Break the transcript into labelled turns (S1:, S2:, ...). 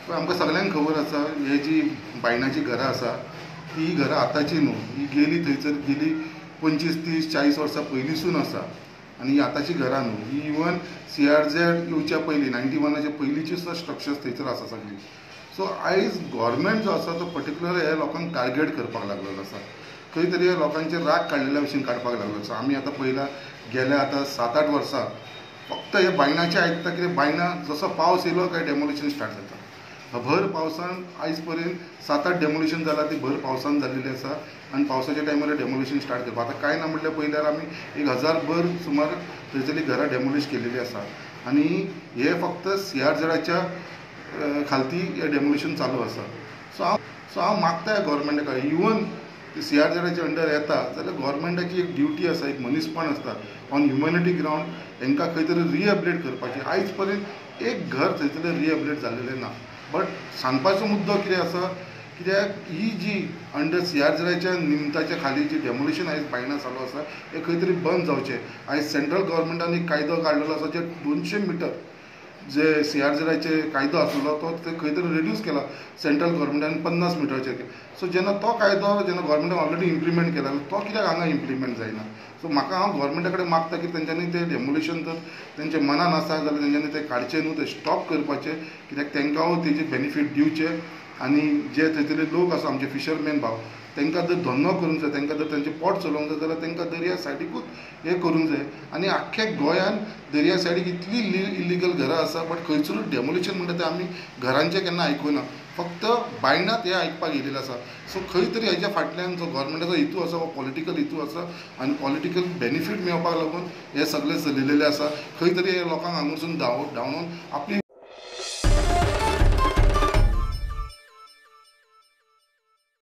S1: पण आमकां सगळ्यांक खबर आसा हे जी बायणाची घरां आसा ती घरां आतांची न्हू, ही गेली थंयसर गेली 25, 30, 40 वर्सां पयलींसून आसा आनी ही आतांची घरां न्हू, ही इवन CRZ येवच्या पयलीं 91च्या पयलींची सुद्दां स्ट्रक्चर्स थंयसर आसा सगळीं. सो आयज गव्हर्मेंट जो आसा तो पर्टिक्युलर हे लोकांक टार्गेट करपाक लागलेलो आसा, खंय तरी हे लोकांचे राग काडलेल्या भशेन काडपाक लागलो आसा. आमी आतां पळयला गेल्या आतां 7-8 वर्सां फक्त हे बायणाचें आयकता कितें बायणां जसो पावस येयलो काय डेमोलिशन स्टार्ट जाता. भर पावसान आयज पर्यंत 7-8 डेमोलिशन जाला, ती भर पावसान जाल्लेली आसा आनी पावसाच्या टायमार डेमोलिशन स्टार्ट करता. आतां कांय ना म्हटल्यार पयल्यार आमी 1000 भर सुमार थंयसरली घरां डेमोलिश केलेली आसा आनी हे फक्त CRZच्या खालती हे डेमोलिशन चालू आसा. सो हांव मागता ह्या गव्हर्मेंटा कडेन, इवन CRZच्या अंडर येता जाल्यार गव्हर्मेंटाची एक ड्युटी आसा, एक मनीसपण आसता ऑन ह्युमॅनिटी ग्रावंड हेंकां खंय तरी रिहेबिलिटेट करपाची. आयज पर्यंत एक घर थंयसरलें रिहेबिलिटेट जाल्लेलें ना. बट सांगपाचो मुद्दो कितें आसा, कित्याक ही जी अंडर CRZच्या निमताच्या खाली जी डेमोलिशन आयज बायणां चालू आसा हें खंय तरी बंद जावचें. आयज सेंट्रल गव्हर्मेंटान एक कायदो काडलेलो आसा जे 200 मिटर जे CRZचे कायदो आसलो तो खंय तरी रिड्यूस केला सेंट्रल गव्हर्मेंटान 50 मिटराचेर. सो जेन्ना तो कायदो जेन्ना गव्हर्मेंटान ऑलरेडी इम्प्लिमेंट केला तो कित्याक हांगा इम्प्लिमेंट जायना. सो म्हाका हांव गव्हर्मेंटा कडेन मागता की तेंच्यांनी तें डेमोलिशन जर तेंच्या मनान आसा जाल्यार तेंच्यांनी तें काडचें न्हू, तें स्टॉप करपाचें, कित्याक तेंकां तेजे बेनिफीट दिवचे आनी जे थंयसरले लोक आसा आमचे फिशरमॅन भाव तांकां जर धंदो करूंक जाय, तांकां जर तेंचें पोट चलोवंक जाय जाल्यार तांकां दर्या सायडीकूच हें करूंक जाय. आनी आख्ख्या गोंयान दर्या सायडीक इतली इलिगल घरां आसा बट खंयसरूच डेमोलिशन म्हणटा तें आमी घरांचें केन्ना आयकुना, फक्त बायणांत हें आयकपाक येयलेलें आसा. सो खंय तरी हेज्या फाटल्यान जो गव्हर्मेंटाचो हेतू आसा हो पॉलिटिकल हेतू आसा आनी पॉलिटिकल बेनिफीट मेळपाक लागून हें सगळें चलिल्लें आसा. खंय तरी हे लोकांक हांगासून धांवडावन आपली